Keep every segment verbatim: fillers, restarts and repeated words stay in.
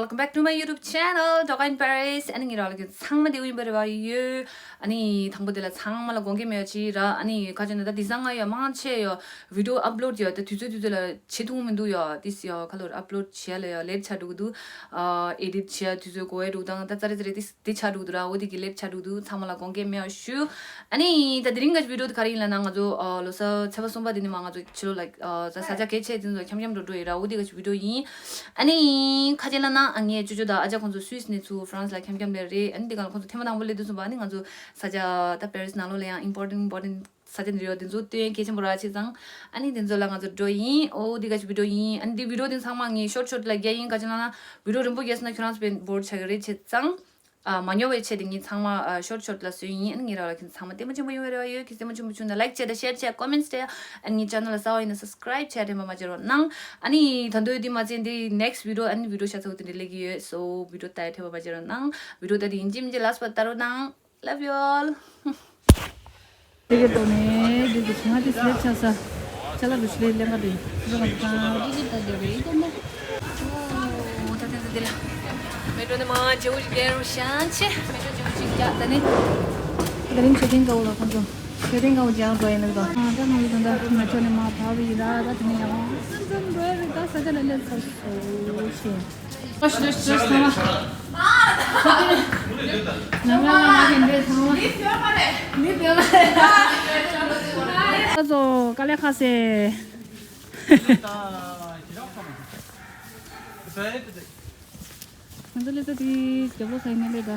Welcome back to my YouTube channel, Doga in Paris. ཨ་ནི་ངེད་རང་ལ་ཚང་མ་བདེ་པོ་ཡིན་པ་རེད་པ་ཡོད། ཨ་ནི་དང་པོ་དེ་ལ་ཚང་མ་ལ་དགོངས་འགལ་མེད་པ་ཅིག་ར། ཨ་ནི་ཁ་ཅིག་ན་ད་དེང་སང་ང་ཡོད་མང་ཆེ་ཡོད་བི་ཌི་ཡོ་ཨབ་ལོཌ་ཡོད་ད་དུས་ཚོད་དུས་ཚོད་ལ་བྱེད་ཐུབ་མི་འདུག་ཡོད་དེ་ཡོད་ཁ་ལོར་ཨབ་ལོཌ་བྱེད་ཡ་ལ་ཡོད་ལེཊ་ཆགས་འགྲོ་གི་འདུག་ཨ་ཨེ་ཌིཊ་བྱེད་ཡ་དུས་ཚོད་འགོར་ཡ་འགྲོ་དང་ད་ཙ་རེ་ཙ་རེ་དེ་དེ་ཆགས་འགྲོ་གི་འདུག་ར། འོ་དེ་གི་ལེཊ་ཆགས་འགྲོ་གི་འདུག་ཚང་མ་ལ་དགོངས་འགལ་མེད་པ་ཞུ། ཨ་ནི་ད་དེ་རིང་གི་བི་ཌི་ཡོ་དེ་ག་རེ་ཡིན་ལབ་ན་ང་ཚོ་ཨ་ལོ་གསར་ཚེས་པ་གསུམ་པ་དེ་ནས་མ་ང་ཚོ་ཕྱི་ལོགས་ལ་ཨ་ས་ས་ཆ་གལ་ཆེ་དེ་ཚོ་འཁྱམ་འཁྱམ་འགྲོ་འགྲོ་ཡིན་ར། འོ་དེ་གི་བི་ཌི་ཡོ་ཡིན། ཨ་ནི་ཁ་ཅིག་ལབ་ན་ཨ་ངའི་ཅོ་ཅོ་དང་ཨ་ཅག་ཁོང་ཚོ་སུད་སི་ནས་ཚུར་ཧྥ་རན་སི་ལ་འཁྱམ་འཁྱམ་ལས་རེད། ཨ་ནི་དེ་ག་ལ་ཁོང་ཚོ་ཐེངས་མ་དང་པོ་སླེབས་དུས་ཙམ་པ་ཨ་ནི་ང་ཚོ་ས་ཆ་ད་པེ་རི་སི་ནང་ལོགས་ལ་ཡང་ཨིམ་པོར་ཊེན་ཊི་ཨིམ་པོར་ཊེན་ཊི་ས་ཆ་འདི་རེད་བ། དེ་ཚོ་སྟོན་གལ་ཆེན་པོ་ར་བྱས་ཙང་ཨ་ནི་དེ་ཚོ་ལ་ང་ཚོ་འགྲོ་ཡིན། ཨོ་དེ་ག་ཅིག་བི་ཌི་ཡོ་ཡིན། ཨ་ནི་དེ་བི་ཌི་ཡོ་དེ་ཚང་མ་ངས་ཤོར་ཤོར་ལ་རྒྱག་ཡིན། ག་ཅིག་ལབ་ན་བི་ཌི་ཡོ་རིང་པོ་རྒྱག་སོང་ན་ཁྱོད་རང་ཚོ་བོར་ཆགས་ཀྱི་རེད་བྱས་ཙང་ཨ་མ་ཉོ་བའི་ཆེད་དེ་ངས་ཚང་མ་ཨ་ཤོར་ཤོར་ལ་བཟོས་ཡིན། ཨ་ནི་ངེད་རང་ལ་ཁྱེད་ཚང་མ་ལྟད་མོ་ཆེན་པོ་ཡོང་བའི་རེ་བ་ཡོད། ཁྱེད་ལྟད་མོ་ཆེན་པོ་བྱུང་ན་ལའིཀ་བྱས་དང་ཤེར་བྱས་ཀོ་མེན་ཊི་བྱས། ཨ་ནི་ངའི་ཆེ་ནལ་ལ་གསར་པ་ཡིན་ན་སབ་སི་ཀ་རའིབ་བྱས་དྲན་པ་མ་བརྗེད་རོགས་གནང་། ཨ་ནི་ད་དུང་དེ་མ་ཚད་འདི་ནེག་སི་ཊི་བི་ཌི་ཡོ་ཨ་ནི་བི་ཌི་ཡོ་ཤ་ཚ་བོ་དེ་འདྲ་སླེབས་ཀྱི་ཡོད། སོ་བི་ཌི་ཡོ་ལྟ་ཡ་དྲན་པ་མ་བརྗེད་རོགས་གནང་། བི་ཌི་ཡོ་ལྟ་དེ་ཡིན་གཅིག་མིན་གཅིག་ལ་སི་པ་ལྟ་རོགས་གནང་། Love you all. དེ་ག་ཏོ་ནས་དེ་གི་ང་དེ་སེ་ཆ་ས་ཅ་ལག་རུ་ཤི་ལེ་ལེ་ང་དེ་རོ་ག་ཏང་དེ་གི་ད་དེ་རེད་དོ་མོ། ཨོ་ད་དེ་དེ་ལ་མེ་ཏྲོ་ནས་མ་ཇེ་བོ་ཞིག་རྒྱལ་རུ་ཤང་ཆེ་མེ་ཏྲོ་ཇེ་བོ་ཞིག་རྒྱག་ད་ནི་དེ་རིང་ཆོས་ཐེངས་ག་བོ་ལ་ཁོང་ཚོ་ཆོས་ཐེངས་ག་བོ་རྒྱག་འགྲོ་ཡིན་ནི་ད་ཨ་ད་ང་གི་ད་ད་མེ་ཏྲོ་ནས་མ་བབ་ཡིན་ད་ད་དེ་ནས་ཡང་ཙམ་ཙམ་འགྲོ་ཡ་རེད། ད་ས་ཆ་ལ་སླེབས་ཚར་སོ་ཆེ། ཁ་ཚོ་དཀའ་ལས་ཁག་སེ། ང་ཚོ་སླེབས་ས་དེ་རྒྱབ་ལོགས་ས་ཡིན་ན་སླེབས་ད།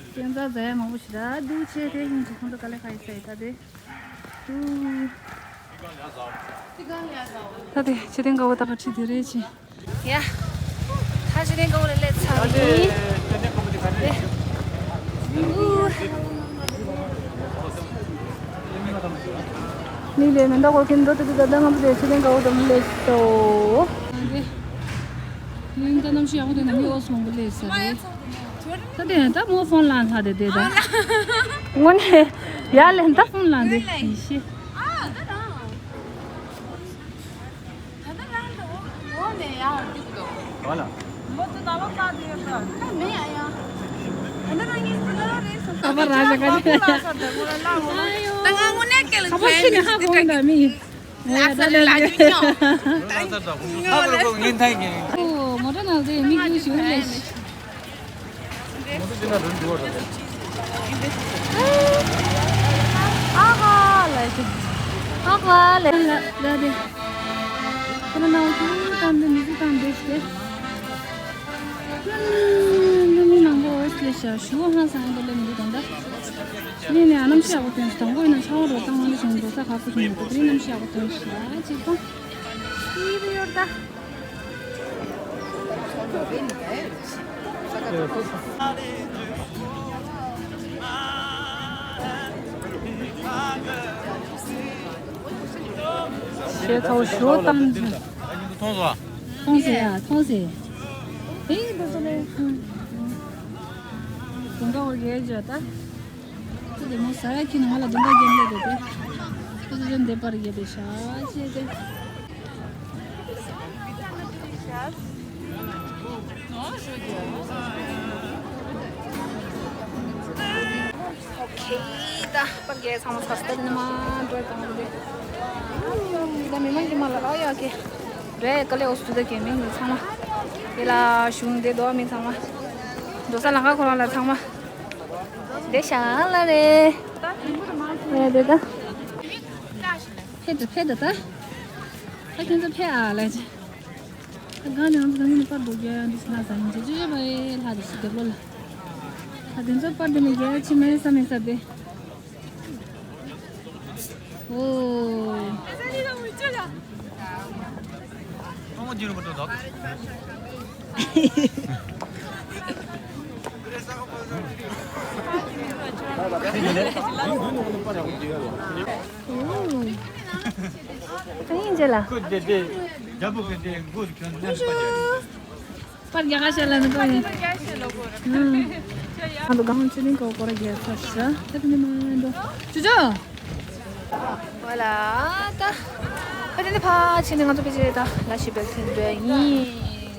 སྐྱོན་རྩ་རྫ་ཡ་མང་པོ་ཞིག་ར་འདུག་བྱས་དེ་ཡིན་གྱི་ཁོང་ཚོ་དཀའ་ལས་ཁག་ཡིན་ས་ཡིན་ད་དེ། ད་དེ་ཆེ་ཐེངས་དགའ་བོ་ད་ག་ཁྲིད་དེ་རེད་ཆེ། ཡ། ད་ཆེ་ཐེངས་དགའ་བོ་ལ་སླེབས་ཚར་ཡིན། ཨུ། ནི་ལས་མེ་མདའ་འཁོར་མཁན་འགྲོ་དུས་ད་ལྟ་ང་ཚོ་དེ་ཆེ་ཐེངས་དགའ་བོ་དང་སླེབས་སོ། ཡིན་ད་གནམ་གཤིས་ཡག་པོ་དེ་ནང་མི་ཨོ་སི་མང་པོ་སླེབས་ས་རེད། ད་དེ་ད་མོ་ཕོན་ལ་ལྷ་དེ་དེ་ད། དངོས་གནས་ཡ་ལས་ད་ཕོན་ལ་དེ་ཡིན་ཤེས། ཁ་པར་ར་ཞིག་ག་ཅི། ད་ང་དངོས་གནས་སྐད་ལ་ཁ་པར་ཁྱེར་ནས་ཧ་གོ་འདྲ་མི་ཡིན། ལ་ས་ལ་ལ་ཇུ་ཉོ། ཨོ་མོ་ཊ་ནང་དེ་མི་ཀུན་ཞུ་ལེ། ཨ་ཧ་ལ་ཞིག་ཨ་ཧ་ལ་ལ་ལ་དེ། ཁོ་ན་ནང་ཁུ་ཏམ་དེ་མི་ཀུ་ཏམ་དེ་ཞིག་ནུ་མི་མང་པོ་འོ་སྐྱེ་ཤ་ཞུ་ཧང་སང་ཡང་དེ་ལས་མི་འདུག་ད་ལྟ། ནི་ནི་ཨ་ནམ་ཤ་བ་ཏོན་ཞིག་དང་པོ་ཡིན་ན་ཆང་རོ་བཏང་བ་ནི་བྱུང་འགྲོ་ས་ཁག་པོ་བྱུང་འདུག་དེ་རིང་ནམ་ཤ་བ་ཏོན་ཞིག་ཅིག་པ་ཤི་བི་ཡོར་ད། ཞེ་ཐོ་ཞོ་བཏང་། མཐོང་སོང་། མཐོང་ཟེར་ཡ་མཐོང་ཟེར། ཨེ་འདི་ཚོ་ལས། དུང་དཀར་བར་རྒྱལ་བྱ་ད། ཁྱེད་དེ་མོ་ཟ་ཡ་ཁྱི་ནང་ལ་དུང་དཀར་རྒྱལ་ལས་དེ་དེ། ཁྱེད་ཚོ་ལས་འདེབས་པར་རྒྱལ་དེ་ཤ་ཆེ་དེ། ཨོ་ཁེ་ད་པར་རྒྱལ་ཚང་མ་ཚར་སྟེ་ནི་མ་འགྲོ་དང་འདི། ད་མི་མང་གི་མ་ལ་ཨོ་ཡ་ཁེ། རེད་དཀའ་ལས་འོ་སུ་ད་ཁེ་མིང་གི་ཚང་མ། དེ་ལ་གཞུང་དེ་འགྲོ་མི་ཚང་མ། འགྲོ་ས་ལང་ཀ་ཁོ་རང་ལ་ཚང་མ། དེ་ཤ་ལ་རེད། རེད་དེ་ད། ཕེ་ད་ཕེ་ད་ད། ད་ཁྱེད་ཚོ་ཕེ་ཨ་ལ་ཅི། ད་གང་ནས་ང་ཚོ་ད་ངས་ནི་པར་འདུག་རྒྱ་ཡང་འདི་ལ་ཟ་ནི་ཇེ་ཇེ་ཇེ་བ་ཨེ་ལྷ་དེ་སི་དེ་ལོ་ལ། ད་དེ་ཚོ་པར་དེ་ནི་རྒྱ་ཡ་ཆི་མེད་ས་མེད་ས་དེ། ཨོ། ཨ་ཡིན་ཅེ་ལ། པར་རྒྱག་ག་ཤ་ལ་ནི་པར་ཡིན། ང་ཚོ་གང་ཅི་ནི་གོ་སྐོར་རྒྱག་ཚར་ཤག་དེ་ནི་མ་འགྲོ། ཅུ་ཅུ། ཝ་ལ་ད། ཨ་དེ་ནི་ཕ་ཕྱི་ནས་ང་ཚོ་ཕལ་ཆེར་ད་ལ་ཤི་བེག་ཐེན་འགྲོ་ཡིན།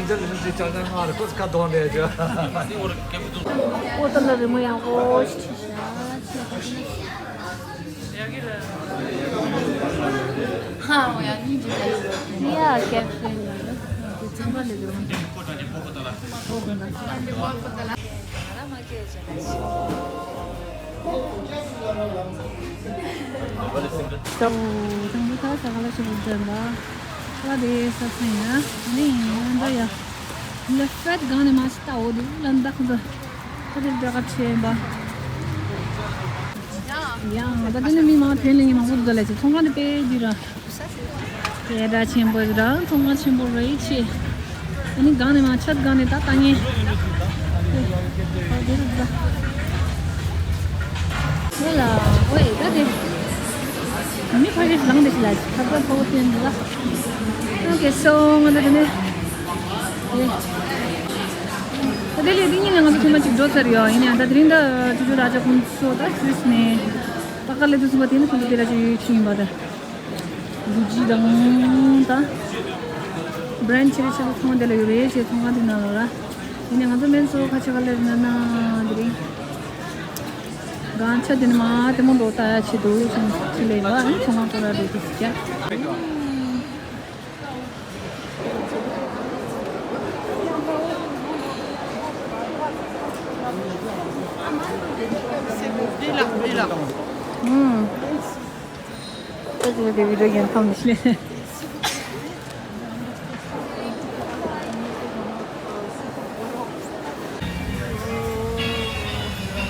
ཅིག་ཅར་ལི་ཅིག་ཅར་ཅར་ང་རེ་ཁོ་ཁ་གདོང་ནས་ཅོ། ཨོ་ཏ་ལ་རི་མོ་ཡག་པོ་ཞིག་བྲིས་ཤག་ཧ་ཡ་ནི་ཇི་ཡ་ཀེ་ཕེ་ལ་ལ་ཅིག་ཅར་ལི་ཅིག་ང་ར་མ་ཀེ་ཅ་ལ་ཞིག་ད་དང་པོ་ད་ས་ག་ལ་ཞིག་འཛོམས་པ། ཨ་དེ་ས་ཚན་ཡ། ཨ་ནི་ང་འདྲ་ཡ། ལེ་ཕེད་གང་ནས་མ་ཤི་ད་འོ་དེ་ལ་འདག་འདི། ཁ་དེ་འདྲ་ག་ཆེན་པ། ཡང་ད་དེ་ནི་མི་མང་ཐོན་ལེ་ངས་མང་པོ་འདུག་ལ་ཅི་ཚོང་ཁང་དེ་དཔེ་འདི་ར། དེ་འདྲ་ཆེན་པོ་རང་ཚོང་ཁང་ཆེན་པོ་རེད་ཆེ། ཨ་ནི་གང་ནས་མ་ཆད་གང་ནས་ད་ལྟ་ངས། ཨ་དེ་རུ་ད། ཨོ་ལ། ཨོའི་ད་དེ། མི་ཕ་གིར་ལངས་དེ་ལ་ཁ་ཁ་ཕོ་བོ་སྟོན་འདུག་ལ། ཨོ་ཀེ་སོང་ང་ད་དེ་ནས། ཨེ། ད་དེ་ལས་དེ་ཉིན་ལ་ང་ཚོ་ཐེངས་མ་གཅིག་འགྲོ་ཚར་ཡོད་ཡིན་ཡང་ད་དེ་རིང་ད་ཅུ་ཅུ་ར་ཇ་ཁོང་ཚོ་ད་སུད་སི་ནས། ད་ག་ལས་དུ་སུ་བ་དེ་ནི་ཁོང་ཚོ་དེ་ལ་ཅིག་ཡོད་ཆུ་ཡིན་པ་ད། རུ་ཇི་དང་ད། བྷི་རེན་ཆེ་རེ་ཆེ་རེ་ཚོང་དེ་ལ་ཡོད་རེད་ཅེས་ཚོང་ཁང་དེ་ནང་ལ་ར། ཡིན་ནའི་ང་ཚོ་སྨན་གསོ་ཁ་ཆེ་ག་ལེར་ན་ན་དེ་རིང་། གང་ཆ་དེ་ནི་མ་དེ་མོ་འགྲོ་ལྟ་ཡ་ཆེ་འདུག་ཅེས་ཆེ་ལས་ལ་ཨ་ནི་ཚོང་ཁང་ཁོ་ར་རེད་དེ་ཅ། ད་ཅི་དེ་བི་ཌིའོ་རྒྱན་ཐོག་མི་ཤེས།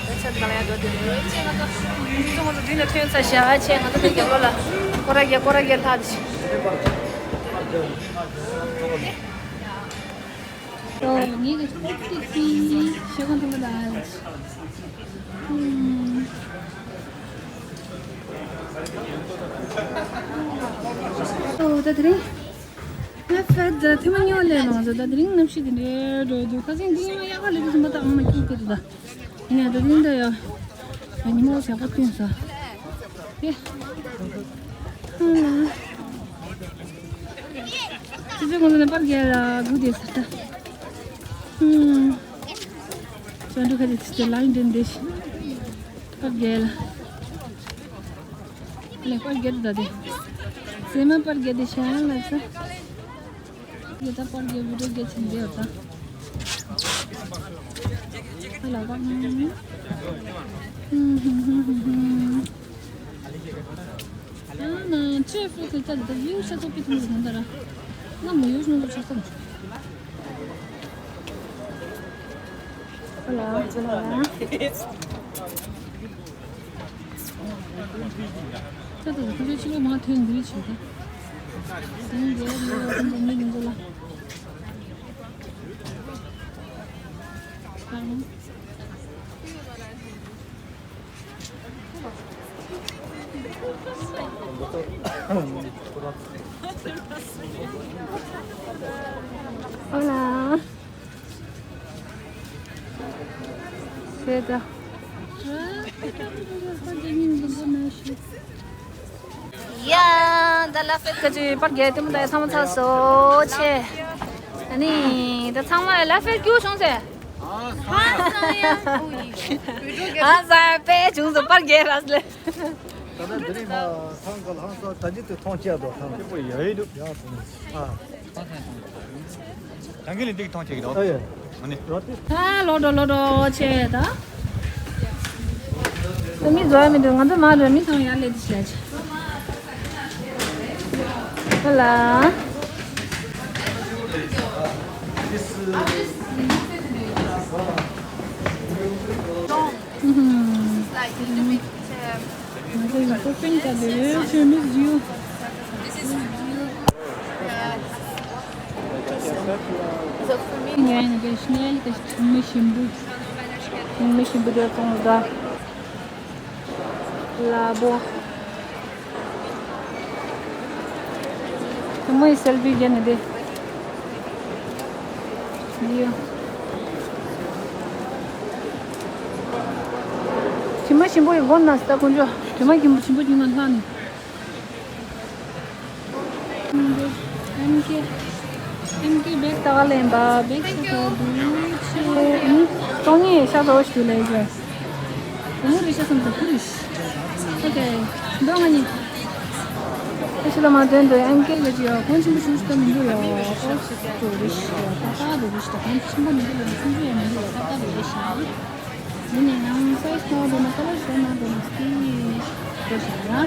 ད་ཆ་ནང་ཡ་འགྲོ་དེ་རེད་ཅེས་ང་ཚོ་ང་ཚོ་འདི་ནས་ཐོན་ཚར་ཤག་ཨ་ཆེ་ང་ཚོ་དེ་རྒྱབ་ལོགས་ལ་སྐོར་ར་རྒྱག་སྐོར་ར་རྒྱག་ལྷག་དེ་ཤག་ངེད་ཀྱི་ཏིག་ཏིག་ཤེས་གོ་ཐུབ་ད། ཨོ་ད་དེ་རིང་། ལེ་ཕེད་ད་ཐེངས་མ་ཉོ་ལེ་མ་ཟོ་ད་དེ་རིང་གནམ་གཤིས་དེ་འདྲའི་འགྲོ་འདུག་ཁ་སང་འདི་ཡང་ཡག་ག་ལེ་དུ་སུ་མ་ད་ཨང་མ་སྐྱིད་ཀྱི་འདུག་ད། ཡིན་ཡང་ད་དེ་རིང་ད་ཡ། ད་ཉི་མ་ཞག་པོ་བསྟུན་ས། ཨེ། ཨ་ལ། ཅི་ཅི་ངོ་ནས་པར་རྒྱག་ལ་སྒུག་བསྡད་ས་ད། ཧུམ། ཅོ་འདུག་ཁ་ཅིག་ཅི་ཅི་ལ་ཡིན་འདྲེན་འདྲེ་ཞིག་པར་རྒྱག་ལ། ལེགས་པར་རྒྱབ་ད་དེ། སེམས་མ་པར་རྒྱབ་དེ་ཤ་ཡང་ལབ་ས། རྒྱབ་ད་པར་རྒྱབ་བི་ཌིའོ་རྒྱབ་ཆེན་དེ་ཡོད་ད། ཨ་ལ་པ། ཨ་ན་ཆེ་ཕུ་ཁ་ད་ད་ཡུ་ཤ་ཚོ་པི་ཐུང་ཟིན་ད་ར། ང་མོ་ཡུ་ཤ་ཚོ་ཆ་ཚང་། ཨ་ལ་ཨ་ལ། ད་ད་ཁོ་ཚོའི་ཕྱི་ལོགས་མར་ཐོན་འདི་བྱེད་ད། ཟིན་རྒྱལ་ལོ་ཁོང་ཚོ་མི་མི་འགོ་ལ། Hola. ཟེར་ད། ཡ། ད་ལ་ཕེད་ཀ་ཅི་པར་རྒྱག་དེ་མོ་ད་ཡ་ཚང་མ་ཚར་སོང་ཆེ། ཨ་ནི་ད་ཚང་མ་ལ་ཕེད་སྐྱུར་བྱུང་ཟེར། ཧང་སང་ཡ། ཧང་སང་ཡ་དཔེ་བྱུང་སོང་པར་རྒྱལ་རས་ལེ། ད་ལྟ་འདི་རིང་མ་ཐང་ག་ལ་ཧང་སང་ད་ཅི་དེ་མཐོང་ཆེ་དོ་ཐང་། ཁྱེད་པོ་ཡ་ཡི་འདུག་ཡ་སོང་ཨ། ད་གིན་ལས་འདི་གི་མཐོང་ཆེ་གི་འདུག་ཨ་ཡ། ཨ་ནི། ཨ་ལོ་འགྲོ་ལོ་འགྲོ་ཆེ་ད། ད་མི་བཟོ་ཡ་མི་འདུག་ང་ཚོ་མ་འགྲོ་མི་ཚང་ཡར་སླེབས་ཤག་ཧ་ལ། ང་ཚོ་ཡི་ཤོ་པིང་བྱ་དེ་ཆོས་མི་ཡོད། ཉན་གི་ཤི་ནལ་གི་ཆུང་མ་ཞིམ་པོ། ཆུང་མ་ཞིམ་པོ་དེ་ཚོང་ཟ། ལ་བོ། དེ་མོ་ཡི་སེལ་ཕི་རྒྱག་ནི་དེ། ཡིའུ། དྲི་མ་ཞིམ་པོ་ཡི་སྒོ་ན་ས་དཀོན་མཆོག་དྲི་མ་ཞིམ་པོ་ཞིམ་པོ་ཞིག་ན་ལྷག་ནི། ཨེམ་ཀེ། ཨེམ་ཀེ་བེག་ད་ག་ལེན་པ་བེག་ཤ་ཚ་དུ་ཆེ་ནི། སྟོང་ཉིད་ཤ་ཚ་བ་ཞིག་ལས་ཀྱི། དུ་མུ་རི་ཤ་སམ་དུ་ཁུ་རི་ཤ། ཨོ་ཀེ། འདོ་ང་ནི། ཨེ་ཤི་ལ་མ་དོན་དུ་ཨེམ་ཀེ་ལ་ཅི་ཡོད་གོང་ཆེན་པོ་ཞུ་ཤི་ད་མི་འདུག་ཡོད། ཨོ་ཤི་ཏོ་རི་ཤ་ད་ད་དུ་རི་ཤ་ད་གོང་ཆེན་པོ་མི་འདུག་ཡོད་ཆུང་ཆུང་ཡང་མི་འདུག་ཡོད་ད་ད་དུ་རི་ཤ། འདི་ནས་ཡང་སའི་སི་ཐོག་འགྲོ་ན་ཀ་ལར་ཤོར་ན་འགྲོ་ན་སི་ཏི་འགྲོ་བཞག་ན།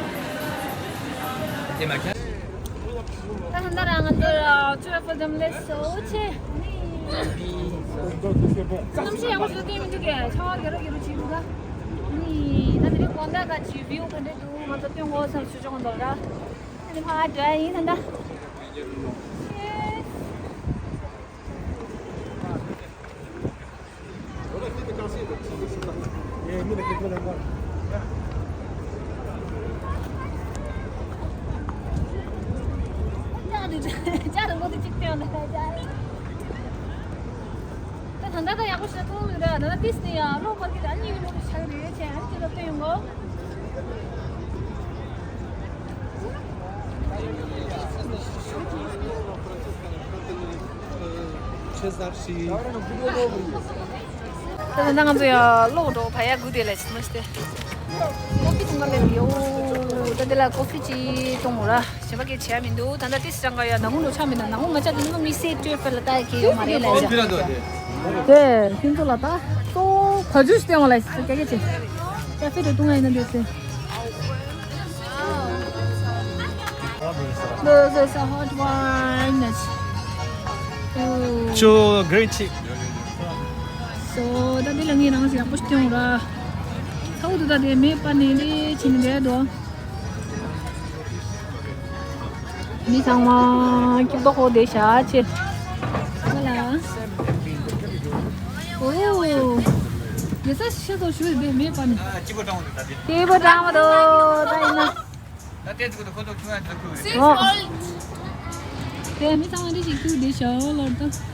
ད་ད་ལྟ་རང་ང་ཚོ་ལ་ཅོ་ཨེ་ཕི་ལ་འཛོམས་ལས་གསོལ་ཆེ། གནམ་གཤིས་ཡག་པོ་ཞིག་སྟོན་མི་འདུག་གས། ཆར་པ་རྒྱག་རོགས་རྒྱག་རོགས་བྱེད་འདུག་ག་ནི་ད་དེ་རིང་དགོང་དག་ག་ཅིག་བིའུ་ག་འདྲ་འདུག་ང་ཚོ་སྟོན་དགོས་བསམ་ཞུ་ཆོག་གི་འདུག་ར། ཨ་ནི་ཕ་འགྲོ་ཡ་ཡིན་ད་ལྟ། ད་ད་ད་ཡག་པོ་ཞིག་མཐོང་མེད་ར། ད་ད་ཏིས་ནི་ཡ་ལོ་བར་གྱི་ཨ་ནི་ཡི་ལོ་གི་ཆགས་རེད་ཆེ་ཨ་ནི་ཁྱེད་ལ་སྟོན་ཡོང་གོ། ཆེ་ཟར་ཞིག་ད་ད་ང་ཚོ་ཡ་ལོག་འགྲོ་བ་ཡ་དགུ་དེ་ལ་ཕྱིན་མ་ཤི་ཏེ། ཀོ་ཕི་འཐུང་ག་སླེབས་ཡོད། ད་དེ་ལ་ཀོ་ཕི་ཅིག་འཐུང་ར། གཞན་པ་གི་བྱས་མི་འདུག་ད་ལྟ་ཏིས་ཅང་ག་ཡ་ནང་ངུ་ཆ་མི་འདུག་ནང་ངུ་མ་ཆ་དེ་ནི་མི་སེ་ཏྲེ་ཕེ་ལ་ལྟ་ཡ་གི་ཡོད་མ་རེད་ལ་ཡ། དེ་ཁྱེད་ཚོ་ལ་ད་གཙོ་བོ་བ་ཇུས་སྟེང་བ་ལ་སྐད་ཆ་ཅིག་ཀ་ཧྥེ་དེ་བཏུང་ཡ་ཡིན་ན་འདོད་སེ། This is a hot wine. ཅོ་གྷི་རིན་ཆི། སོ་ད་འདི་ལ་ངས་རང་ཞིག་ཡག་པོ་ཞིག་སྟོན་ར། ཚ་བོ་འདུག་ད་དེ་མེད་པ་ནས་རེ་ཕྱིན་རེད་དོ། མི་ཚང་མ་ཁྱིམ་ཐོག་ཁོ་དེ་བཞག་ཆེ། ཧོ་ལ། ཨོ། དེ་ས་ཤི་ཚོ་ཞུ་དེ་མེད་པ་ནི། སྐྱིད་པོ་གྲང་མ་དོ་ད་ཡིན་ན། ད་ལྟའི་ཚུགས་དུ་ཁོ་ཚོ་ཁྱོད་ཡང་འཛུལ་ཁུག་རེད། ཨོ། དེ་མི་ཚང་མ་འདི་ཞིག་ཁྱུ་དེ་བཞག་ལར་ད།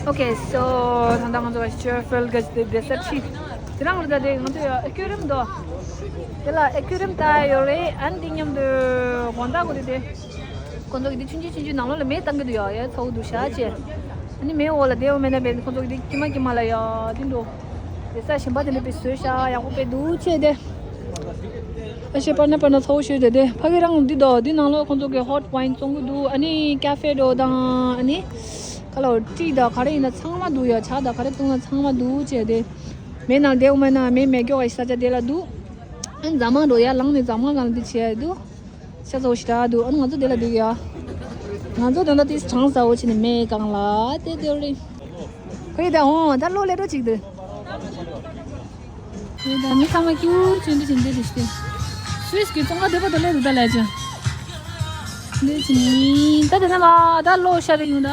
Okay, so ད་ལྟ་ང་ཚོ་ཅོ་ཨེ་ཕེལ་གི་དེ་ས་ཆི། དེ་རང་ལ་ད་དེ་ང་ཚོ་ཡ་ཨེ་ཁུ་རིམ་དོ། དེ་ལ་ཨེ་ཁུ་རིམ་ད་ཡོད་རེད། ཨན་དེ་མཉམ་དུ་དགོང་དག་གོ་དེ་དེ། ཁོ་ཚོ་གི་དེ་ཆུང་ཆུང་ཆུང་ཆུང་ནང་ལོགས་ལ་མེ་བཏང་གི་འདུག་ཡ། ཡ་ཚ་བོ་འདུག་ཤ་ཆེ། ཨ་ནི་མེ་འོག་ལ་བསྡད་འོ་མེད་ན་བས་ཁོ་ཚོ་གི་དེ་ཀྱི་མ་ཀྱི་མ་ལ་ཡ་དེ་འགྲོ། དེ་ས་ཞིམ་པ་དེ་འདྲ་བས་བཟོས་ཤ་ཡག་པོ་བས་འདུག་ཆེ་དེ། ཨ་ཤེ་པར་ན་པར་ན་ཚ་བོ་ཤོད་དེ་དེ་ཕ་གི་རང་འདི་དོ་འདི་ནང་ལོགས་ཁོ་ཚོ་གི་ཧོ་ཊི་ཝའིན་བཙོང་གི་འདུག་ཨ་ནི་ཀ་ཧྥེ་འགྲོ་དང་ཨ་ནི། ཁ་ལོ་ཊི་དང་ག་རེ་ཡིན་ན་ཚང་མ་འདུག་ཡ། ཇ་དང་ག་རེ་བཏུང་ན་ཚང་མ་འདུག་ཅེས་དེ། མེ་ནང་བསྡད་འོ་མ་ན་མེ་མེ་སྐྱོ་ག་ས་ཆ་དེ་ལ་འདུག་ཨ་ནི་རྫ་མ་འགྲོ་ཡ་ལངས་ནས་རྫ་མ་གང་ལ་འདི་བྱས་ཡ་འདུག་ཤ་ཚ་བོ་ཞིག་འདུག་ཨ་ནི་ང་ཚོ་དེ་ལ་འདུག་ཡ། ང་ཚོ་དོན་དག་དེ་གྲང་ས་བོ་བྱས་ནས་མེ་གང་ལ་དེ་དེ་རེད། ཁོ་ཡི་ད་འོང་ད་ལོ་ལེ་འགྲོ་ཅིག་འདུག་ཡོད་ད་མི་ཚང་མ་ཀྱུ་ཅན་འདི་བྱིན་འདི་རེ་སྟེ། སུས་ཀྱི་ཙོང་ཁ་འདི་པ་ད་ལེ་རུ་ད་ལེ་ཅན། འདི་བྱིན་ད་དེ་ན་མ་ད་ལོ་ཤ་རེ་ཡོང་ད།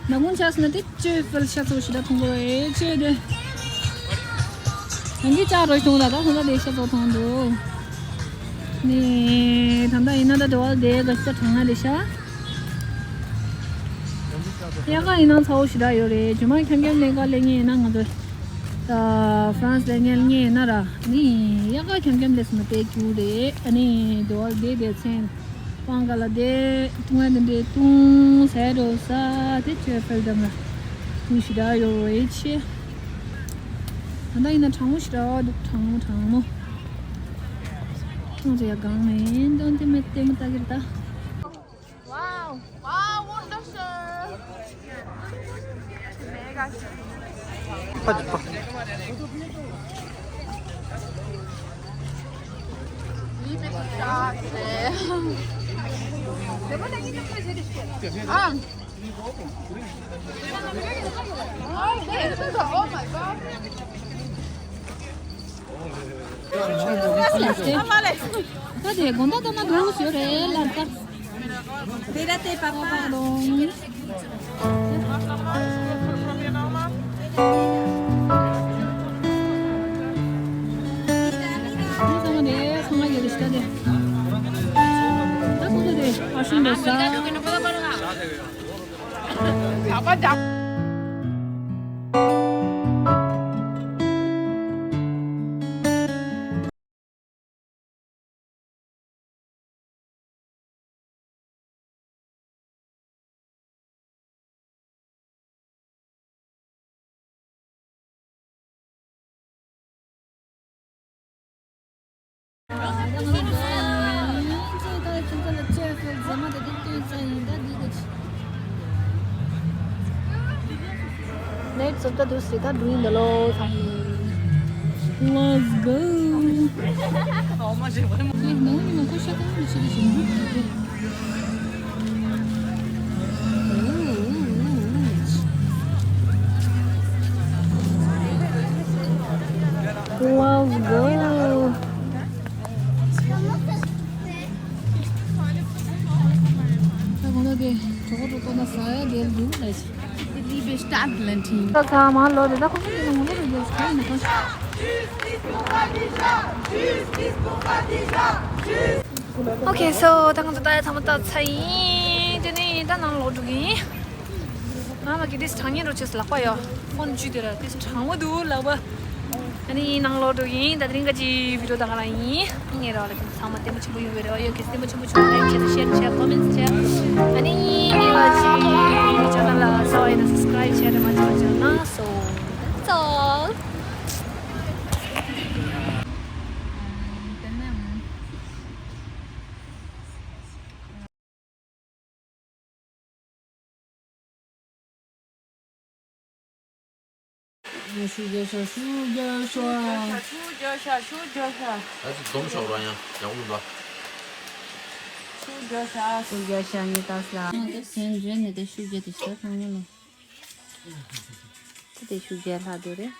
ནག་ཁུང་ཆགས་སོང་ན་དེ་ཅོ་ཕལ་ཤ་ཚོ་ཞིག་ད་མཐོང་གོ་ཨེ་ཅོ་དེ། ཡང་གི་ཅག་རོ་མཐོང་ད་ད་ཁོང་ད་དེ་ཤ་ཚོ་མཐོང་འདུག་ནི་ད་ད་ཡིན་ན་ད་དེ་བ་དེ་ག་ཤ་གྲང་ན་དེ་ཤ། ཡག་ག་ཡིན་ན་ཚ་བོ་ཞིག་ད་ཡོད་རེད། ཇོ་མ་ཁྱམ་ཁྱམ་ལེན་ག་ལེན་ངེས་ཡིན་ན་ང་ཚོ་ད་ཧྥ་རན་སི་ལེན་ངེས་ལེན་ངེས་ཡིན་ན་ར་ནི་ཡག་ག་ཁྱམ་ཁྱམ་ལས་སུ་མ་དེ་རྒྱུ་རེད། ཨ་ནི་དེ་བ་དེ་དེ་ཚན། པང་ག་ལ་དེ་ཏུང་ཨ་དེ་འདྲའི་ཏུང་ཟེར་རོ་ས་དེ་ཅོ་ཕལ་དམ་ལ་ཏུང་ཞི་ར་ཡོ་རོ་ཨེ་ཆེ། ད་ལྟ་ཡིན་ན་གྲང་མོ་ཞི་ར་འདུག་གྲང་མོ་གྲང་མོ། ང་ཚོ་ཡ་གང་ནས་འདོན་དེ་མི་ལྟད་མོ་ལྟ་གི་རེད་ད། Wow, wow, wonderful. Mega. Liebe Straße. Ah. Oh my God. ད་དེ་དགོང་དག་ལྟ་ན་འགྲོ་ཞོར་རེད་ལ་ད། Espérate, papá. Let's go. Let's go. ད་གོང་ལ་དེ་གྲོགས་པོ་གྲོགས་པོ་ན་ཟ་ཡ་དེ་འདུག་ལ་ཅི། Liebe Stadtlentin. ད་ཚང་མ་ལོ་རེ་ད་ཁོང་ཚོ་ལ་ངོ་ལོ་རེ་རྒྱབ་ཁ་ཡིན་ན་ཁོང་Okay, so ད་ང་ཚོ་ད་ཡ་ཚང་མ་ད་ཚ་ཡིན། དེ་ནས་ད་ནང་ལོག་འགྲོ་གི་ཡིན། ང་ལ་གི་དེ་གྲང་ཉེ་རོ་ཆེས་ལག་པ་ཡོ། ཕོན་བཅུས་དེ་ར་དེ་གྲང་མོ་འདུག་ལག་པ། ཨ་ནི་ནང་ལོག་འགྲོ་གི་ཡིན། ད་དེ་རིང་ག་ཅི་བི་ཌི་ཡོ་ད་ག་རང་ཡིན། ངས་ར་ལ་གི་ཚང་མ་བརྟན་པོ་ཆེན་པོ་ཡོང་བའི་རེ་བ་ཡོད། གལ་སྲིད་བརྟན་པོ་ཆེན་པོ་བྱུང་ན་ལའིག་བྱས་དང་ཤེར་བྱས་ཀོ་མེན་ཊི་བྱས། ཨ་ནི་ངས་ལ་ཅི་ཅོ་ནལ་ལ་ས་བ་ཡིན་ན་སབ་སི་ཀ་རའིབ་བྱས་དང་མ་བྱས་བྱས་ན། So that's all. ཤུ་རྒྱ་ཤ། ཤུ་རྒྱ་ཤ། ཤུ་རྒྱ་ཤ། ཤུ་རྒྱ་ཤ། ཨ་ཙི་འཛོམས་ཤོག་ར་ཡང་ཡག་པོ་མི་འདུག་ཤུ་རྒྱ་ཤ། ཤུ་རྒྱ་ཤ་ངས་ལྟ་སླ། ཨ་ད་གན་འཇོན་ནས་ད་ཤུ་རྒྱ་དེ་ཤ་ཚང་མ་ལ། ད་དེ་ཤུ་རྒྱ་ལྷག་འདུག་རེད།